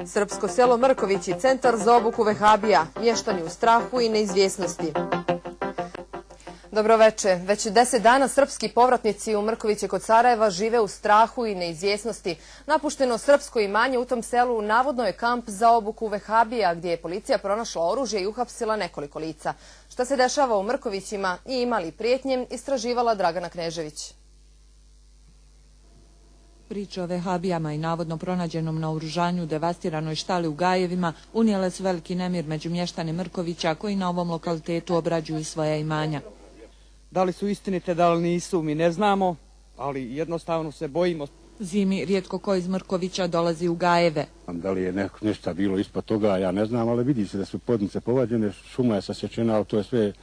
Srpsko selo Mrkovići, centar za obuku vehabija, mještani u strahu i neizvjesnosti. Dobroveče. Već 10 dana srpski povratnici u Mrkoviće kod Sarajeva žive u strahu i neizvjesnosti. Napušteno srpsko imanje u tom selu navodno je kamp za obuku vehabija, gdje je policija pronašla oružje i uhapsila nekoliko lica. Šta se dešava u Mrkovićima i ima li prijetnje, istraživala Dragana Knežević. Priče o vehabijama i navodno pronađenom naoružanju u devastiranoj štali u Gajevima unijele su veliki nemir među mještane Mrkovića koji na ovom lokalitetu obrađuju svoja imanja. Da li su istinite, da li nisu, mi ne znamo, ali jednostavno se bojimo. Zimi rijetko ko iz Mrkovića dolazi u Gajeve. Da li je nešto bilo ispod toga, ja ne znam, ali vidi se da su podnice povađene, šuma je sasječena, ali to je sve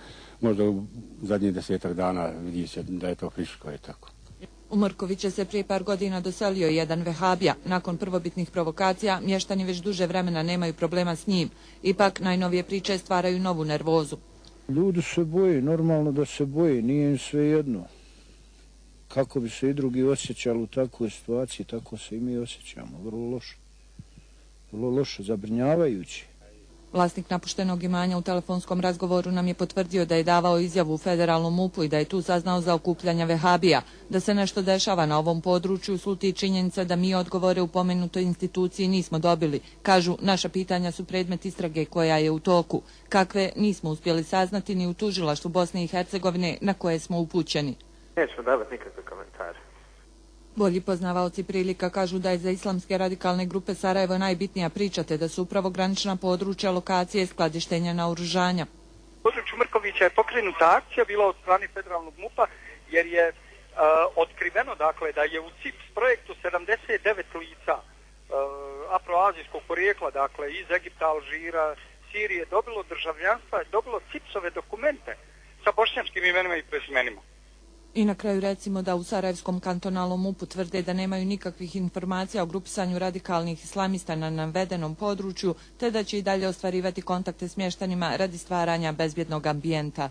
možda u zadnjih 10 dana vidi se da je to friško i tako. U Mrkoviće se prije par godina doselio jedan vehabija. Nakon prvobitnih provokacija, mještani već duže vremena nemaju problema s njim. Ipak, najnovije priče stvaraju novu nervozu. Ljudi se boje, normalno da se boje, nije im sve jedno. Kako bi se i drugi osjećali u takvoj situaciji, tako se i mi osjećamo. Vrlo loše, zabrinjavajući. Vlasnik napuštenog imanja u telefonskom razgovoru nam je potvrdio da je davao izjavu u federalnom MUP-u i da je tu saznao za okupljanja vehabija. Da se nešto dešava na ovom području sluti činjenica da mi odgovore u pomenutoj instituciji nismo dobili. Kažu, naša pitanja su predmet istrage koja je u toku. Kakve nismo uspjeli saznati ni u tužilaštvu Bosne i Hercegovine na koje smo upućeni. Nećemo davati nikakve komentare. Bolji poznavaoci prilika kažu da je za islamske radikalne grupe Sarajevo najbitnija priča, te da su upravo granična područja lokacije skladištenja naoružanja. U području Mrkovića je pokrenuta akcija bila od strane federalnog MUP-a jer je otkriveno dakle da je u CIPS projektu 79 lica afroazijskog porijekla, dakle iz Egipta, Alžira, Sirije dobilo državljanstva, dobilo CIPS-ove dokumente sa bošnjačkim imenima i prezimenima. I na kraju recimo da u Sarajevskom kantonalnom MUP-u tvrde da nemaju nikakvih informacija o grupisanju radikalnih islamista na navedenom području, te da će i dalje ostvarivati kontakte s mještanima radi stvaranja bezbjednog ambijenta.